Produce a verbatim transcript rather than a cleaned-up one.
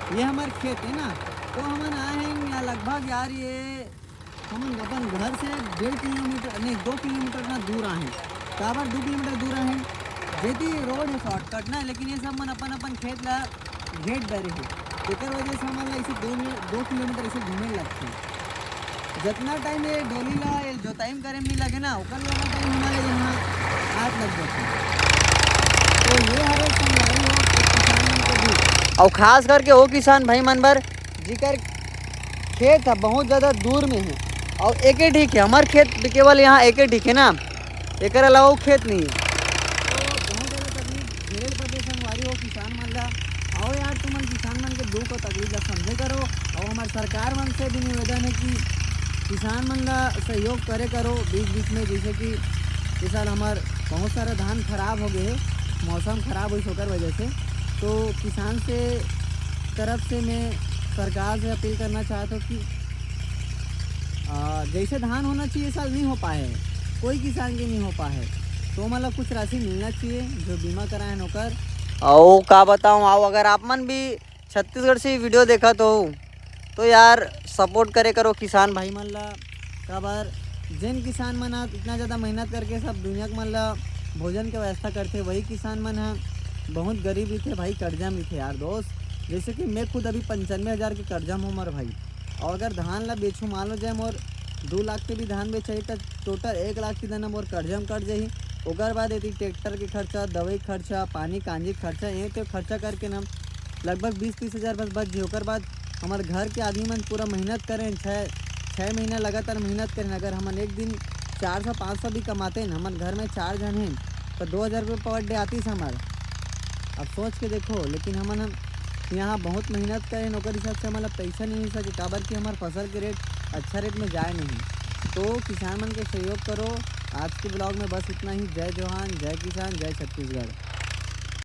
ये हमर खेत है ना, तो हमन आए हैं यहाँ लगभग यार, ये हमन अपन घर से डेढ़ किलोमीटर नहीं, दो किलोमीटर ना दूर आए हैं। काबर दो किलोमीटर दूर आए हैं? जेती रोड है शॉर्टकट ना, लेकिन ये सब मन अपन अपन खेत ला घेट डरे हैं, तेकर वजह से हमन ला इसे दो मिनट, दो किलोमीटर इसे घूमे लगथे। जितना टाइम ये डोली ला ये जोताई में करे में लगे ना, ओकर ले टाइम हमारे यहाँ हाथ लग जाते हैं। तो ये हर एक संगवारी हो, एक किसान मन के दुख। और खास करके वो किसान भाई मन बर जिकर खेत ह बहुत ज़्यादा दूर में है और एके ठीक है, हमर खेत केवल यहाँ एके ठीक है ना, एकर अलावा वो खेत नहीं है। तो बहुत ज़्यादा तकलीफ झेले ल पड़थे संगवारी हो किसान मन ला। आओ यार, तुमन किसान मन के दुख और तकलीफ ला समझे करो। और हमार सरकार मन से भी निवेदन है कि किसान मन ला सहयोग करे करो बीच बीच में, जैसे कि इस साल हमार बहुत सारा धान खराब हो गए है, मौसम खराब हुई ओकर वजह से। तो किसान से तरफ से मैं सरकार से अपील करना चाहता हूँ कि आ, जैसे धान होना चाहिए, साल नहीं हो पाए है, कोई किसान के नहीं हो पाए है, तो मतलब कुछ राशि मिलना चाहिए जो बीमा कराए हैं ओकर। आओ का बताऊँ, आओ अगर आप मन भी छत्तीसगढ़ से वीडियो देखत हो तो यार सपोर्ट करे करो किसान भाई मन ला। काबर जेन किसान मन ह इतना ज़्यादा मेहनत करके सब दुनिया के मन ला भोजन के व्यवस्था करथे, वही किसान मन ह बहुत गरीब रहिथे भाई, कर्जा में रहिथे यार दोस्त। जैसे कि मैं खुद अभी पंचानवे हज़ार के कर्जा में हूँ मोर भाई, और अगर धान ला बेचूँ, मान लो जाए मोर दो लाख के भी धान बेचाई, तो टोटल एक लाख के दाना मोर कर्जा में कट जाही। ओकर बाद यदि ट्रैक्टर के खर्चा, दवाई खर्चा, पानी कांजी खर्चा, ये तो खर्चा करके ना लगभग बीस तीस हज़ार बस बच जाही। ओकर बाद हमारे घर के आदमी मन पूरा मेहनत करें, छः छः महीना लगातार मेहनत करें। अगर हमन एक दिन चार सौ पाँच सौ भी कमाते हैं, हमन घर में चार जन हैं, तो दो हज़ार रुपये पर डे आतीस हमार। अब सोच के देखो, लेकिन हमन हम यहाँ बहुत मेहनत करें, ओकर हिसाब से हमारा पैसा नहीं मिल सके, काबर कि हमार फसल के रेट अच्छा रेट में जाए नहीं। तो किसान मन के सहयोग करो। आज के ब्लॉग में बस इतना ही। जय जवान, जय किसान, जय छत्तीसगढ़।